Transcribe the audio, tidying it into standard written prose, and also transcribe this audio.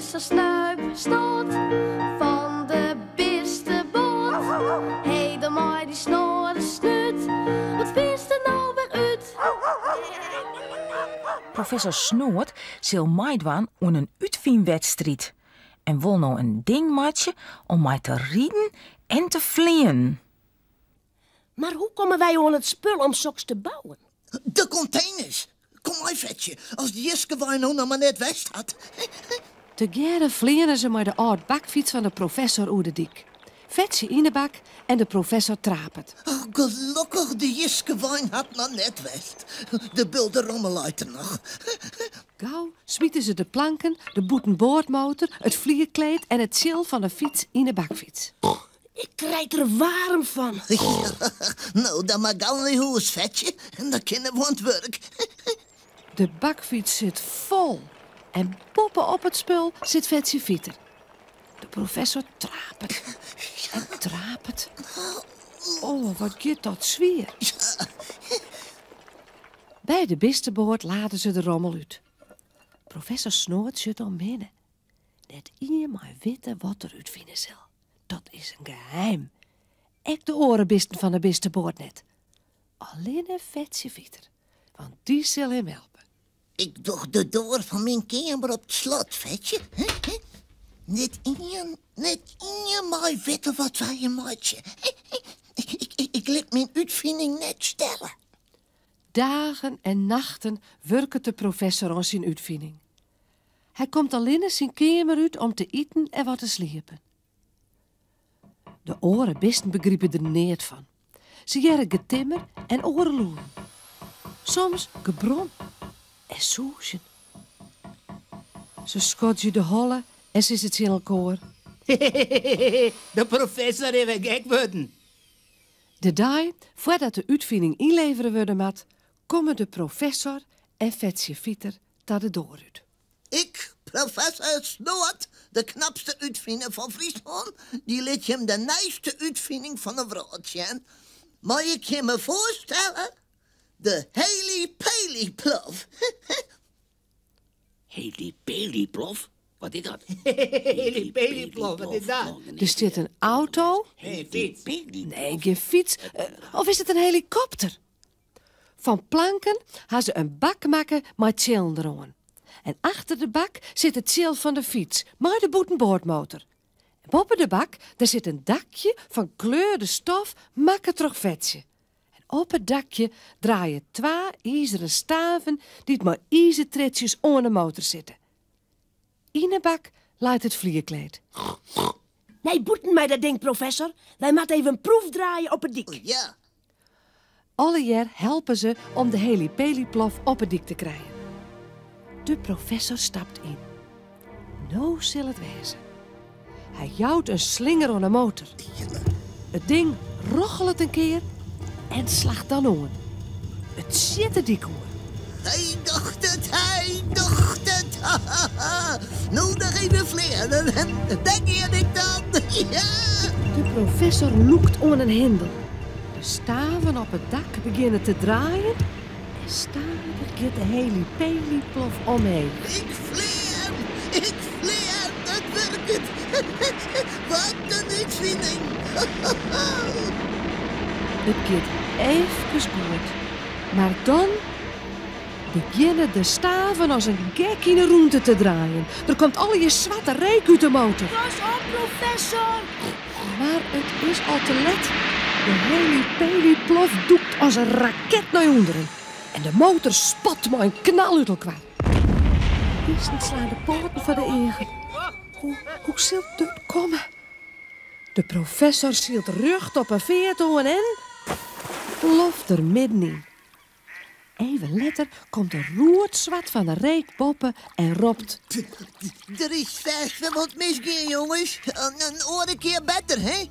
Professor Snuip Snoot fan de bisteboat. Hé, dan mei dy snoade snút, wat fynst der no wer út? Professor Snoad sil meidwaan oan in útfynwedstriid en wol no in ding meitsje om mei te riden en te fleanen. Mar hoe komme wy oan it spul om soks te bouwen? De konteners! Kom mei, Fetsje, as de jiskewein no noch mar net west hat. Tegearre fleane se mei de âld bakfyts fan de professor oer de dyk. Fetsje yn de bak en de professor trapet. Oh, gelokkich, de jiskewein hat noch net west. De bulde rommel leit der noch. Gau smite se de planken, de bûtenboardmotor, it flierkleed en it tsjil fan de fyts yn de bakfyts. Ik krij der waarm fan. No, dan mar gau nei hûs, Fetsje. En dan kinne we oan it wurk. De bakfyts sit fol en boppe-op it spul sit Fetsje Fiter. De professor trapet en trapet. Oh, wat giet dat swier. By de bisteboat lade se de rommel út. Professor Snoad sjocht omhinne. Net ien mei witte wat er útfine sil. Dat is in geheim. Ek de oare bisten fan de bisteboat net. Allinne Fetsje Fiter, want dy sil him helpe. Ik doch de doar fan myn keamer op 't slot, Fetsje. Net ien, net ien mei witte wat wy hjir meitsje. Ik lit myn útfining net stelle. Dagen en nachten wurket de professor oan syn útfining. Hy komt allinne syn keamer út om te iten en wat te sliepen. De oare bisten begripe der neat fan. Se hearre getimmer en oare lûden. Soms gebrom en sûzjen. Se skodzje de holle en sizze tsjin elkoar. De professor is wer gek wurden. De dei foardat de útfining ynlevere wurde moat, komme de professor en Fetsje Fiter ta de doar út. Ik, professor Snoad, de knapste útfiner fan Fryslân, dy lit jim de nijste útfining fan 'e wrâld sjen. Mei ik jimme foarstelle? De Heli-Peli-Plof. Heli-Peli-Plof? Wat is dat? Heli-Peli-Plof, wat is dat? Der stiet in auto. Nee, fyts. Nee, gjin fyts. Of is it in helikopter? Fan planken ha se in bak makke mei tsjillen deroan. En achter de bak sit it tsjil fan de fyts mei de bûtenboardmotor. En boppe de bak der sit in dakje fan kleurde stof makke troch Fetsje. En op it dakje draaie twa izeren staven dy't mei izertriedsjes oan de motor sitte. Yn 'e bak leit it flierkleed. Nei bûten mei dat ding, professor. Wy moatte even in proef draaie op 'e dyk. Ja. Allegear helpe se om de Heli-Peli-plof op 'e dyk te krijen. De professor stapt yn. No sil it wêze. Hy jout in slinger oan 'e motor. It ding rochelet in kear en slacht dan oan. It sjit de dyk oer. Hy docht it, hy docht it! No noch even fleanen en dêr gean ik dan! Ja! De professor lûkt oan in hindel. De staven op it dak begjinne te draaien en stadich giet de Heli-Peli-plof omheech. Ik flean, ik flean, it wurket! Wat in útfining! It giet eefkes goed, mar dan begjinne de staven as in gek yn 'e rûnte te draaien. Der komt allegear swarte reek út de motor. Pas op, professor! Mar it is al te let. De Heli-Peli-plof dûkt as in raket nei ûnderen en de motor spat mei in knal út elkoar. De bisten slaan de poaten foar de eagen. Hoe, hoe sil dit komme? De professor sylt rjocht op 'e feart oan en ploft der middenyn. Even letter komt er roetswart fan 'e reek boppe en ropt. Der is fêst wer wat misgien, jonges. In oare kear better, hè?